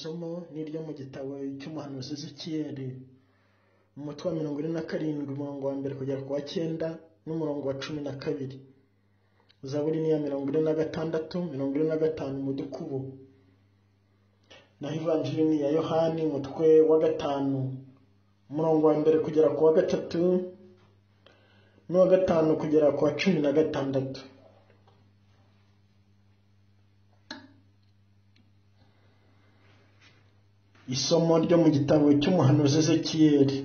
Somo ni iryo mu gitabo cy'umuhanuzi Ezekiyeli, umutwe wa 47, umurongo wa 1 kugera ku wa 9 n'umurongo wa 12. Zaburi ni iya 46, 45 mu dukubo. Naho Ivanjiri ni iya Yohani, umutwe wa 5, umurongo wa 1 kugera ku wa 3 n'uwa 5 kugera ku wa 16. Isomo ryo mu gitabo cy'umuhanuzi Ezekiyeli.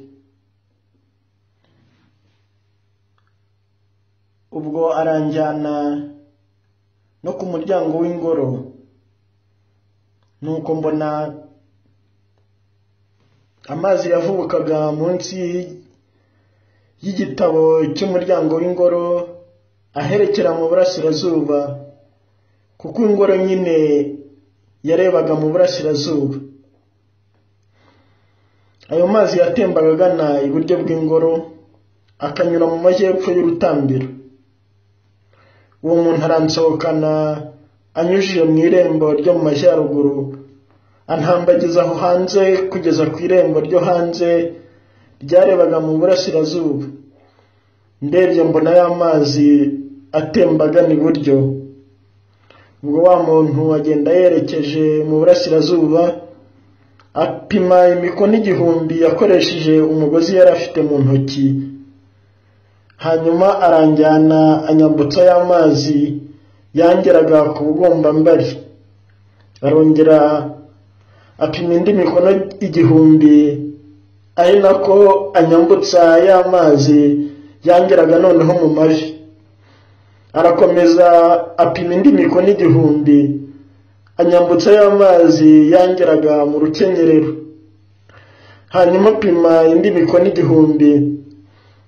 Ubwo aranjyana no ku muryango w'ingoro, nuko mbona amazi yavubukaga munsi y'igitabo cy'umuryango w'ingoro aherekera mu burasirazuba, kuko ingoro nyine yarebaga mu burasirazuba. Ayo mazi yatembaga agana iburyo bw'ingoro, akanyura mu majyepfo y'urutambiro. Uwo muntu aransohokana anyujije mu irembo ryo mu majyaruguru, antambagiza aho hanze kugeza ku irembo ryo hanze ryarebaga mu burasirazuba. Ndebye mbona ya mazi atemba agana iburyo. Ubwo wa muntu agenda yerekeje mu burasirazuba, apima imikono 1000 yakoresheje umugozi yari afite mu ntoki. Hanyuma aranjyana anyambutsa y'amazi yangeraga ku bugombambari. Arongera apima indi mikono 1000, ari nako anyambutsa y'amazi yangeraga noneho mu mavi. Arakomeza apima indi mikono 1000, anyambutsa y'amazi yangeraga mu rukenyerero. Hanyuma apima indi mikono 1000,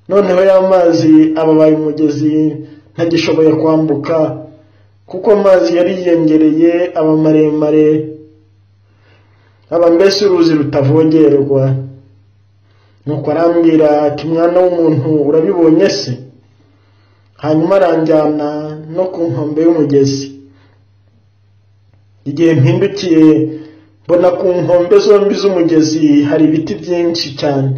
noneho y'amazi ababaye umugezi ntagishoboye kwambuka, kuko amazi yari yiyongereye aba maremare, aba mbese uruzi rutavogerwa. Nuko arambwira ati: mwana w'umuntu, urabibonye se? Hanyuma aranjyana no ku nkombe y'umugezi. Igihe mpindukiye mbona ku nkombe zombi z'umugezi hari ibiti byinshi cyane.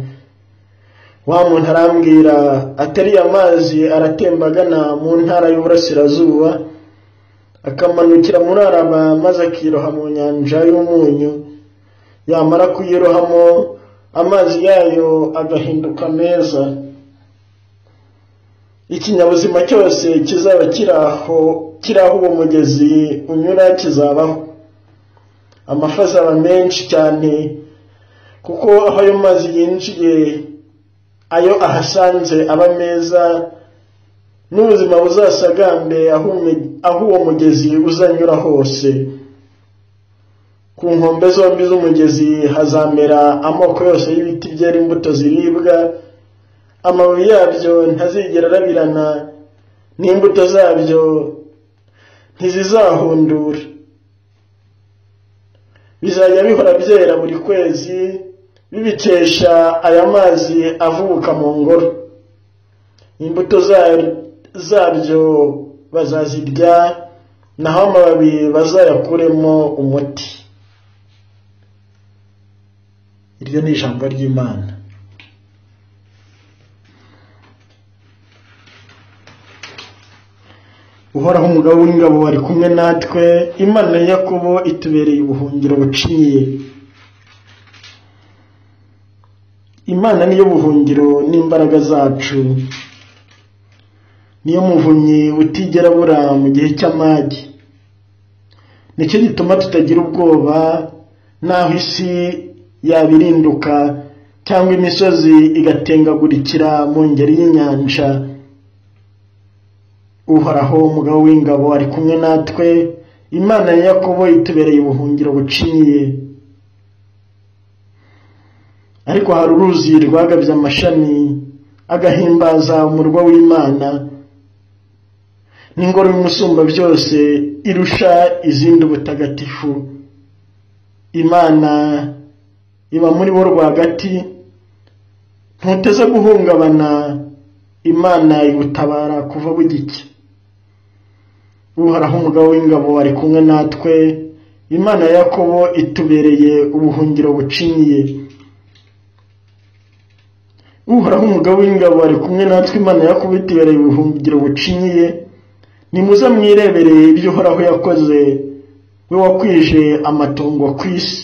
Wa muntu arambwira atari amazi aratemba agana mu ntara y'uburasirazuba, akamanukira muri Araba, maze akiroha mu nyanja y'umunyu. Yamara kuyirohamo, amazi yayo agahinduka meza. Ikinyabuzima cyose kizaba kiri aho uwo mugezi unyura kizabaho. Amafi azaba menshi cyane, kuko aho ayo mazi yinjiye ayo ahasanze aba meza, n'ubuzima buzasagambe aho uwo mugezi uzanyura hose. Ku nkombe zombi z'umugezi hazamera amoko yose y'ibiti byera imbuto ziribwa, amababi yabyo ntazigera arabirana, n'imbuto zabyo ntizizahundura. Bizajya bihora byera buri kwezi, bibikesha aya mazi avubuka mu ngoro. Imbuto zabyo bazazirya, naho amababi bazayakuremo umuti. Iryo ni ijambo ry'Imana. Uhoraho umugabo w'ingabo ari kumwe natwe, Imana ya Yakobo itubereye ubuhungiro bucinyiye. Imana niyo buhungiro n'imbaraga zacu, niyo muvunyi utigera abura mu gihe cy'amage. Nicyo gituma tutagira ubwoba naho isi yabirinduka cyangwa imisozi igatengagurikira mu ngeri y'inyanja. Uhoraho umugabo w'ingabo ari kumwe natwe, Imana ya Yakobo itubereye ubuhungiro bucinyiye. Ariko hari uruzi rwagabye amashami agahimbaza umurwa w'Imana, n'ingoro y'Umusumba byose irusha izindi ubutagatifu. Imana iba muri bo rwagati, ntuteze guhungabana, Imana igutabara kuva bugicya. Uhoraho umugabo w'ingabo ari kumwe natwe, Imana ya Yakobo itubereye ubuhungiro bucinyiye. Uhoraho umugabo w'ingabo ari kumwe natwe, Imana ya Yakobo itubereye ubuhungiro bucinyiye. Nimuze mwirebereye ibyo Uhoraho yakoze, we wakwije amatongo ku isi.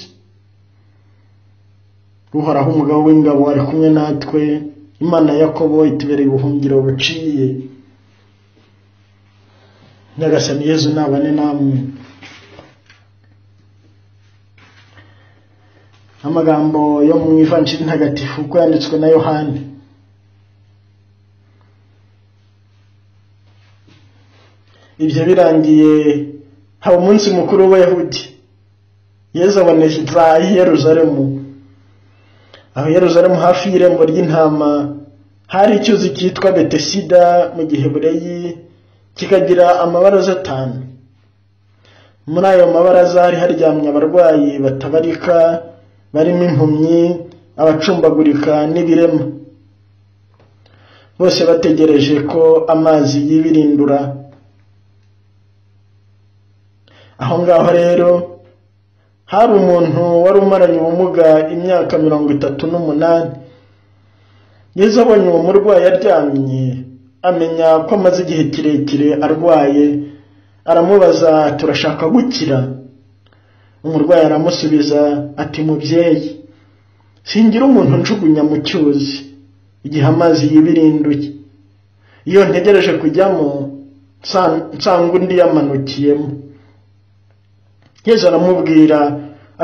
Uhoraho umugabo w'ingabo ari kumwe natwe, Imana ya Yakobo itubereye ubuhungiro bucinyiye. Nyagasani Yezu nabane namwe. Amagambo yo mu Ivanjiri ntagatifu uko yanditswe na Yohani. Ibyo birangiye haba umunsi mukuru w'Abayahudi. Yezu aboneza i Yerusalemu. Aho Yerusalemu hafi y'irembo ry'intama hari icyuzi cyitwa Betesida mu Gihebureyi, kikagira amabaraza 5. Muri ayo mabaraza hari haryamye abarwayi batabarika, barimo impumyi, abacumbagurika n'ibirema. Bose bategereje ko amazi yibirindura. Aho ngaho rero hari umuntu wari umaranye ubumuga imyaka 38. Yezu abonye uwo murwayi aryamye, amenya ko amaze igihe kirekire arwaye, aramubaza, turashaka gukira? Umurwayi aramusubiza ati, mubyeyi, singira umuntu njugunya mu cyuzi igihe amazi yibirinduye. Iyo ntegereje kujyamo nsanga undi yamanukiyemo. Yezu aramubwira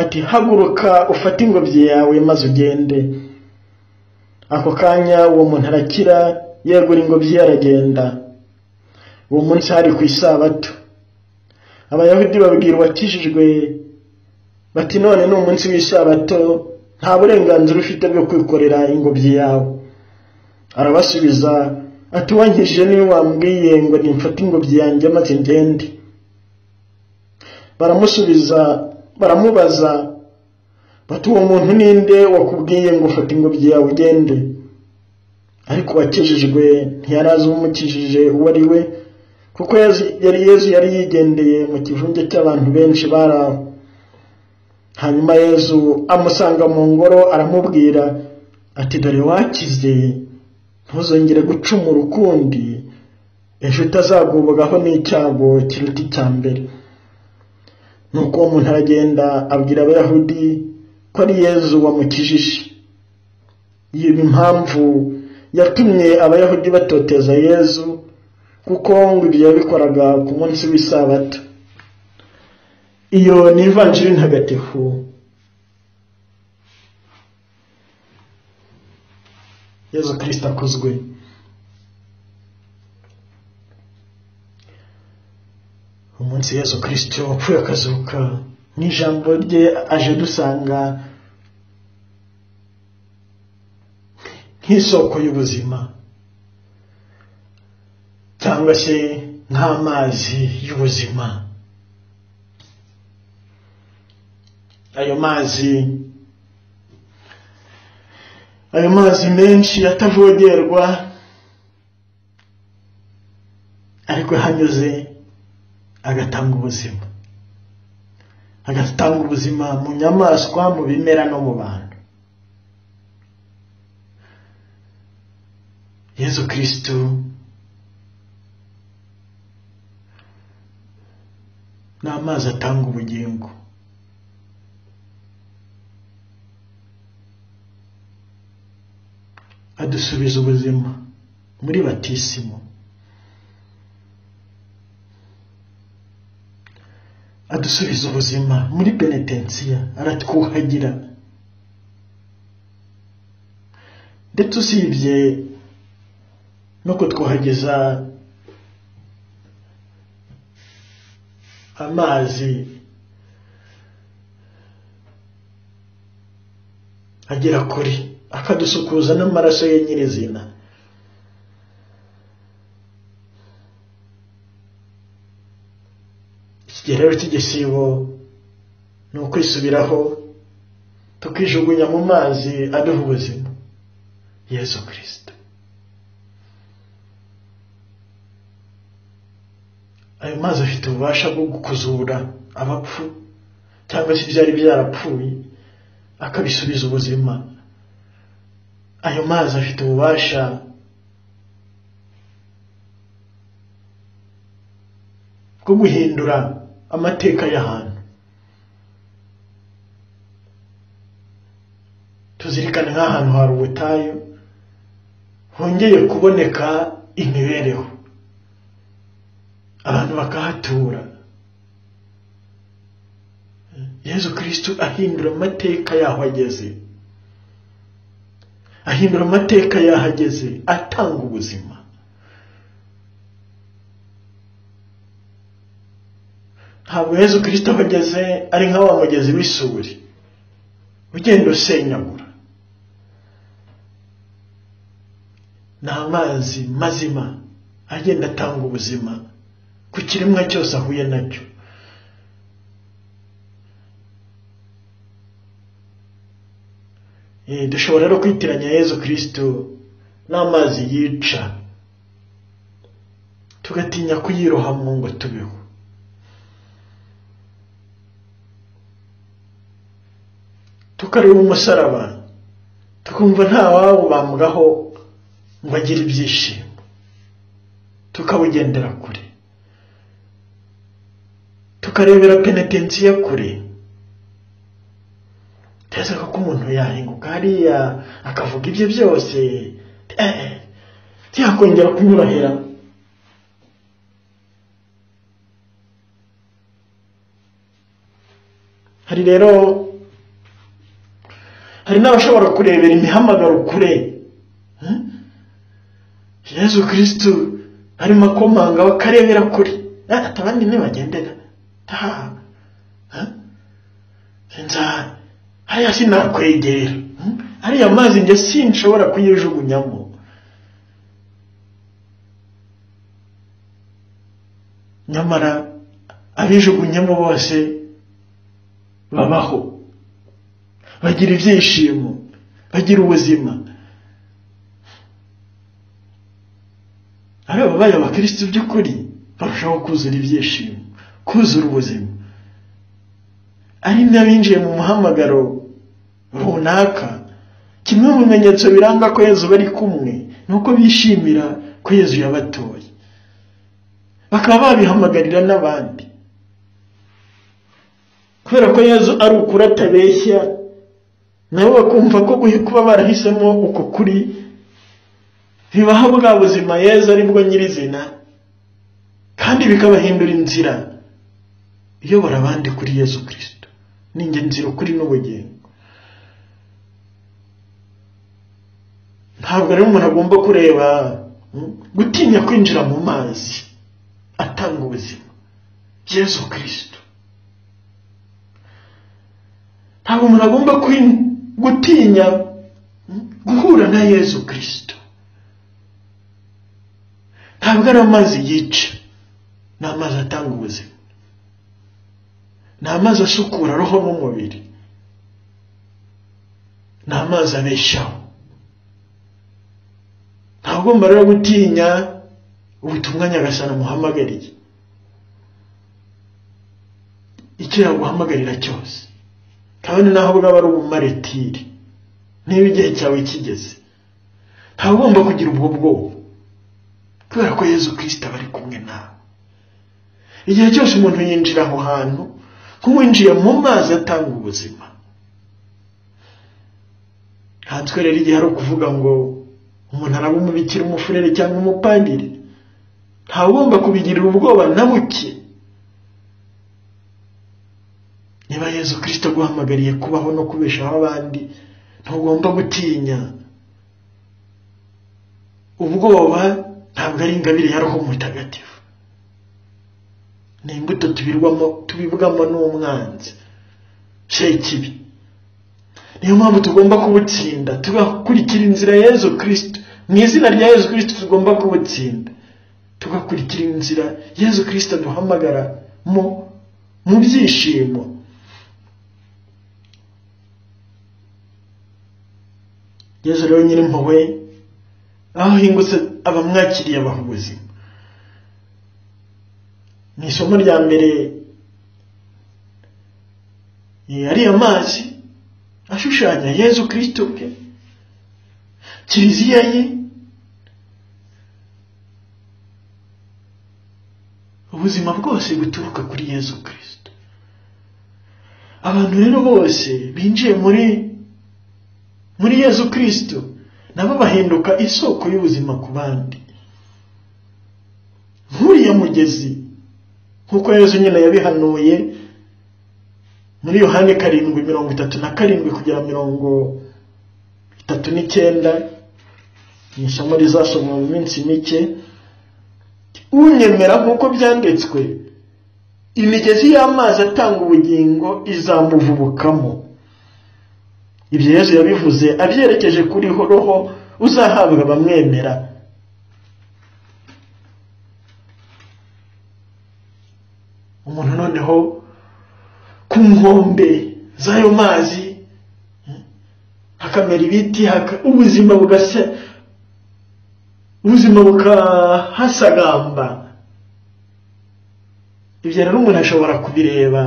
ati, haguruka ufate ingobyi yawe maze ugende. Ako kanya uwo muntu arakira, yegura ingobyi ye aragenda. Uwo munsi hari ku isabato. Abayahudi babwira uwakijijwe bati, none ni umunsi w'isabato, nta burenganzira ufite bwo kwikorera ingobyi yawe. Arabasubiza ati, uwankijije niwe wambwiye ngo nimfate ingobyi yanjye maze ngende. Baramusubiza baramubaza bati, uwo muntu ninde wakubwiye ngo ufate ingobyi yawe ugende? Ariko uwakijijwe ntiyari azi uwamukijije uwo ari we, kuko Yezu yari yigendeye mu kivunge cy'abantu benshi bari aho. Hanyuma Yezu amusanga mu ngoro aramubwira ati, dore wakize, ntuzongere gucumura ukundi, ejo utazagubwaho n'icyago kiruta icya mbere. Nuko uwo muntu aragenda abwira Abayahudi ko ari Yezu wamukijije. Iyo impamvu yatumye Abayahudi batoteza Yezu, kuko ngo ibyo yabikoraga ku munsi w'isabato. Iyo ni Ivanjiri ntagatifu. Yezu Kristo akuzwe. Umunsi Yezu Kristo wapfuye akazuka, n'ijambo rye aje dusanga nk'isoko y'ubuzima, cyangwa se nk'amazi y'ubuzima. Ayo mazi menshi atavogerwa, ariko hanyuze agatanga ubuzima, agatanga ubuzima mu nyamaswa, mu bimera no mu bantu. Yezu Kristo ni amazi atanga ubugingo. Adusubiza ubuzima muri batisimu. Adusubiza ubuzima muri penetensiya, aratwuhagira. Ndetse usibye no kutwuhagiza amazi agera kuri, akadusukuza n'amaraso ye nyirizina. Iki gihe rero cy'igisibo ni ukwisubiraho, tukijugunya mu mazi aduha ubuzima, Yezu Kristo. Ayo mazi afite ububasha bwo kuzura abapfu, cyangwa se ibyari byarapfuye akabisubiza ubuzima. Ayo mazi afite ububasha bwo guhindura amateka y'ahantu. Tuzirikane nk'ahantu hari ubutayu hongeye kuboneka imibereho, abantu bakahatura. Yezu Kristu ahindura amateka y'aho ageze, ahindura amateka y'aho ageze, atanga ubuzima. Ntabwo Yezu Kristu aho ageze ari nka wa mugezi w'isuri ugenda usenyagura. Ni amazi mazima agenda atanga ubuzima ku kiremwa cyose ahuye nacyo. Dushobora rero kwitiranya Yezu Kristu n'amazi yica, tugatinya kuyirohamo ngo tubeho. Tukareba umusaraba tukumva nta wawubambwaho ngo agire ibyishimo, tukawugendera kure, tukarebera penetensiya kure. Teza ko umuntu yahinguka hariya akavuga ibye byose, ntiyakongera kunyurahera. Hari rero hari n'abashobora kurebera imihamagaro kure. Yezu Kristu arimo akomanga bakarebera kure, abandi ntibagendera hariya sinakwegera, hariya mazi njye sinshobora kuyijugunyamo. Nyamara abijugunyamo bose babaho, bagira ibyishimo, bagira ubuzima. Ari ababaye abakristu by'ukuri barushaho kuzura ibyishimo, kuzura ubuzima. Ari n'abinjiye mu muhamagaro runaka, kimwe mu bimenyetso biranga ko Yezu bari kumwe ni uko bishimira ko Yezu yabatoye, bakaba babihamagarira n'abandi. Kubera ko Yezu ari ukuri atabeshya, nabo bakumva ko kuba barahisemo uko kuri bibaha bwa buzima Yezu ari bwo nyirizina, kandi bikabahindura inzira iyobora abandi kuri Yezu Kristo. Ni inzira, ukuri n'ubugingo. Ntabwo rero umuntu agomba kureba gutinya kwinjira mu mazi atanga ubuzima, Yezu Kristo. Ntabwo umuntu agomba gutinya guhura na Yezu Kristo. Ntabwo ari amazi yica, ni amazi atanga ubuzima, ni amazi asukura roho n'umubiri, ni amazi abeshaho. Ntabwo ugomba rero gutinya ubutumwa Nyagasani amuhamagariye, icyo yaguhamagarira cyose, kandi naho bwaba ari ubumaritiri, niba igihe cyawe kigeze, ntabwo ugomba kugira ubwo bwoba, kubera ko Yezu Kristo aba ari kumwe nawe. Igihe cyose umuntu yinjira aho hantu nk'uwinjiye mu mazi atanga ubuzima. Nkanswe rero igihe ari ukuvuga ngo umuntu araba umubikira, umufurere cyangwa umupadiri, ntawe ugomba kubigirira ubwoba na buke. Niba Yezu Kristo aguhamagariye kubaho no kubeshaho abandi, ntugomba gutinya. Ubwoba ntabwo ari ingabire ya Roho Mutagatifu, ni imbuto tubibwamo n'umwanzi Sekibi. Niyo mpamvu tugomba kubutsinda, tugakurikira inzira ya Yezu Kristo. Mu izina rya Yezu Kristo tugomba kubutsinda, tugakurikira inzira Yezu Kristo aduhamagara mu byishimo. Yezu rero nyir'impuhwe, aho ahingutse abamwakiriye abaha ubuzima. Mu isomo rya mbere Ariya mazi ashushanya Yezu Kristo bwe, Kiliziya ye, ubuzima bwose buturuka kuri Yezu Kristo. Abantu rero bose binjiye muri Yezu Kristo nabo bahinduka isoko y'ubuzima ku bandi. Nk'uriya mugezi, nk'uko Yezu nyine yabihanuye muri Yohani 7:37 kugera 39, ni isomo rizasomwa mu minsi mike. Unyemera nk'uko byanditswe, imigezi y'amazi atanga ubugingo izamuvubukamo. Ibyo Yezu yabivuze abyerekeje kuri roho uzahabwa abamwemera. Umuntu noneho ku nkombe z'ayo mazi hakamera ibiti, ubuzima bugasa, ubuzima bukahasagamba. Ibyo rero umuntu ashobora kubireba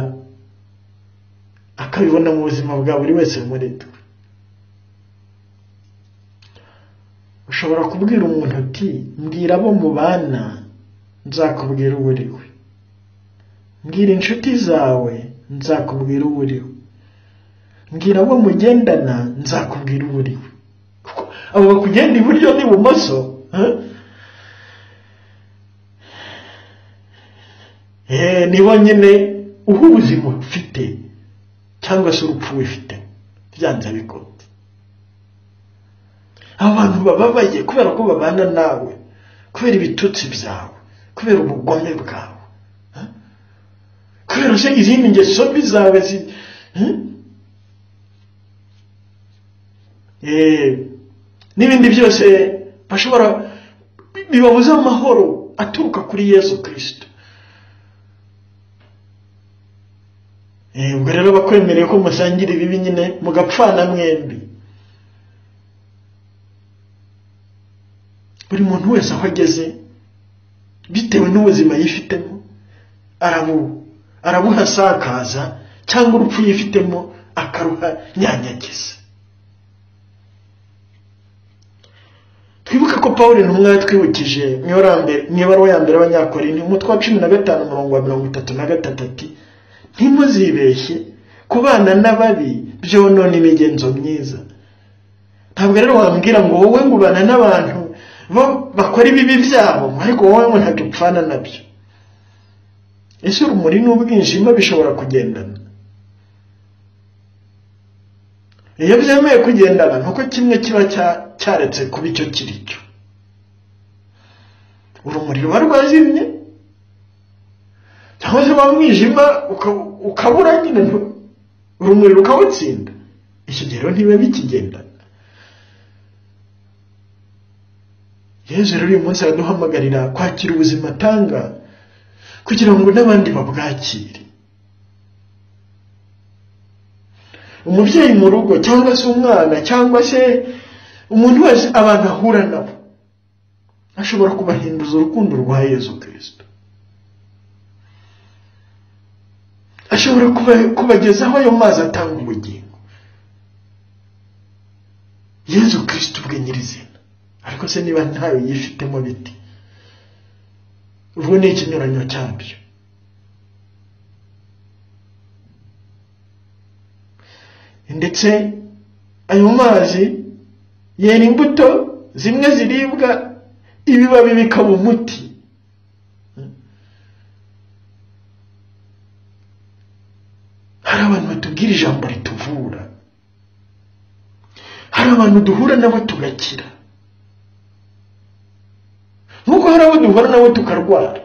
akabibona mu buzima bwa buri wese muri twe. Ushobora kubwira umuntu uti mbwira abo mubana nzakubwira uwo uri we, mbwira inshuti zawe nzakubwira uwo uri we, mbwira abo mugendana nzakubwira uwo uri we. Kuko abo bakugenda iburyo n'ibumoso nibo nyine uha ubuzima ufite cyangwa se urupfu wifite, byanze bikunze. Abantu bababaye kubera ko babana nawe, kubera ibitutsi byawe, kubera ubugome bwawe, kubera se izindi ngeso mbi zawe, n'ibindi byose bashobora bibabuza amahoro aturuka kuri Yezu Kristo. Ubwo rero bakwemereye ko musangira ibibi nyine mugapfana mwembi. Buri muntu wese aho ageze bitewe n'ubuzima yifitemo arabuhasakaza, cyangwa urupfu yifitemo akaruha nyanyagiza. Twibuke ko Pawulo intumwa yatwibukije mu ibaruwa ya mbere y'Abanyakorinto umutwe wa 15 umurongo wa 33 ati ntimuzibeshye, kubana n'ababi byonona imigenzo myiza. Ntabwo rero wambwira ngo wowe ngo ubana n'abantu bo bakora ibibi byabo, ariko wowe ngo ntacyo upfana nabyo. Ese urumuri n'ubwijima bishobora kugendana? Iyo byemeye kugendana nuko kimwe kiba cyaretse kuba icyo kiri cyo. Urumuri ruba rwazimye, cyangwa se wa mwijima ukabura nyine, urumuri rukawutsinda. Icyo gihe rero ntibiba bikigendana. Yezu rero uyu munsi araduhamagarira kwakira ubuzima atanga kugira ngo n'abandi babwakire. Umubyeyi mu rugo, cyangwa se umwana, cyangwa se umuntu wese abantu ahura nabo, ashobora kubahinduza urukundo rwa Yezu Kristo. Ashobora kubagezaho ayo mazi atanga ubugingo, Yezu Kristo ubwe nyirizina. Ariko se niba ntayo yifitemo biti, ubwo ni ikinyuranyo cyabyo. Ndetse ayo mazi yera imbuto zimwe ziribwa, ibibabi bikaba umuti. Hari abantu batubwira ijambo rituvura, hari abantu duhura nabo tugakira, nkuko hari abo duhura nabo tukarwara.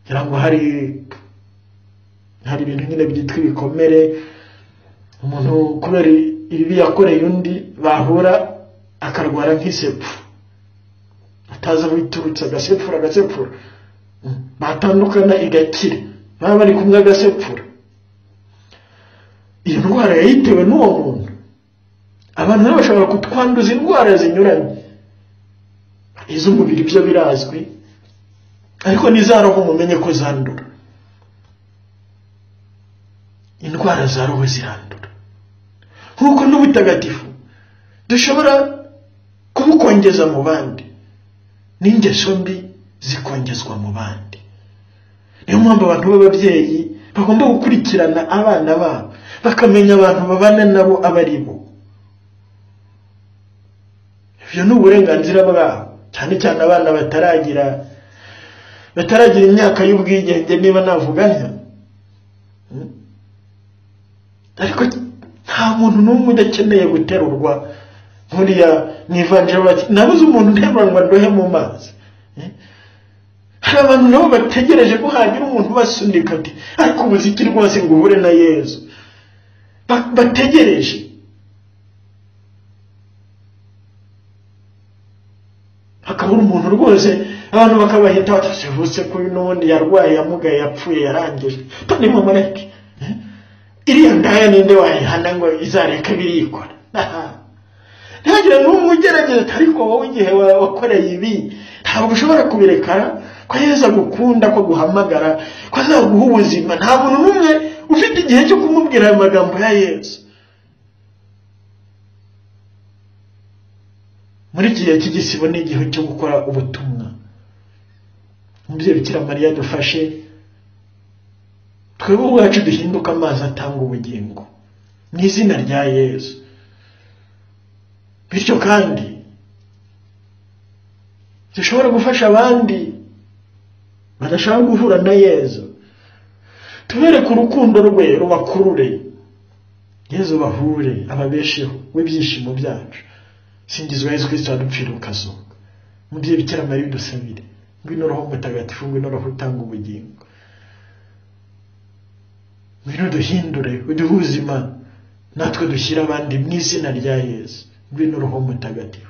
Ngira ngo hari ibintu nyine byitwa ibikomere, umuntu kubera ibibi yakoreye undi bahura akarwara nk'isepfu, atazi aho iturutse, agasepfura agasepfura, batandukana igakira, baba bari kumwe agasepfura. Iyo ndwara yayitewe n'uwo muntu. Abantu nabo bashobora kutwanduza indwara zinyuranye, iz'umubiri byo birazwi, ariko n'iza roho mumenye ko zandura. Indwara za roho zirandura, nk'uko n'ubutagatifu dushobora kubukongeza mu bandi, n'ingeso mbi zikongezwa mu bandi. Niyo mpamvu abantu b'ababyeyi bagomba gukurikirana abana babo, bakamenya abantu babana nabo abo ari bo. Ibyo ni uburenganzira bwabo, cyane cyane abana bataragira imyaka y'ubwigenge, niba navuga ntyo. Ariko nta muntu n'umwe udakeneye guterurwa. Nkuriya mu ivanjiri bati nabuze umuntu nterura ngo andohe mu mazi. Hari abantu nabo bategereje ko hagira umuntu ubasunika ati ariko umuziki rwose ngo uhure na Yezu. Bategereje. Hakabura umuntu rwose, abantu bakabahita bati ko uyu n'ubundi yarwaye, yamugaye, yapfuye, yarangije. Toni mumureke. Iriya ndaya ninde wayihana ngo izareke birikora? Ntagira n'umwe ugerageza, ariko wowe igihe wakoreye ibi ntabwo ushobora kubireka, ko Yezu agukunda, ko aguhamagara, ko azaguha ubuzima. Nta muntu n'umwe ufite igihe cyo kumubwira ayo magambo ya Yezu. Muri iki gihe cy'igisibo ni igihe cyo gukora ubutumwa. Umubyeyi Bikira Mariya dufashe twebwe ubwacu duhinduke amazi atanga ubugingo mu izina rya Yezu. Bityo kandi dushobora gufasha abandi badashaka guhura na Yezu, tubereke urukundo rwe rubakurure, Yezu bahure, ababesheho w'ibyishimo byacu. Singizwa Yezu Kristo wadupfira ukazuka. Umubyeyi Bikira Mariya udusabire. Ngwino Roho Mutagatifu, ngwino Roho utanga ubugingo, ngwino duhindure, uduhe ubuzima, natwe dushyire abandi mu izina rya Yezu. Ngwino Roho Mutagatifu.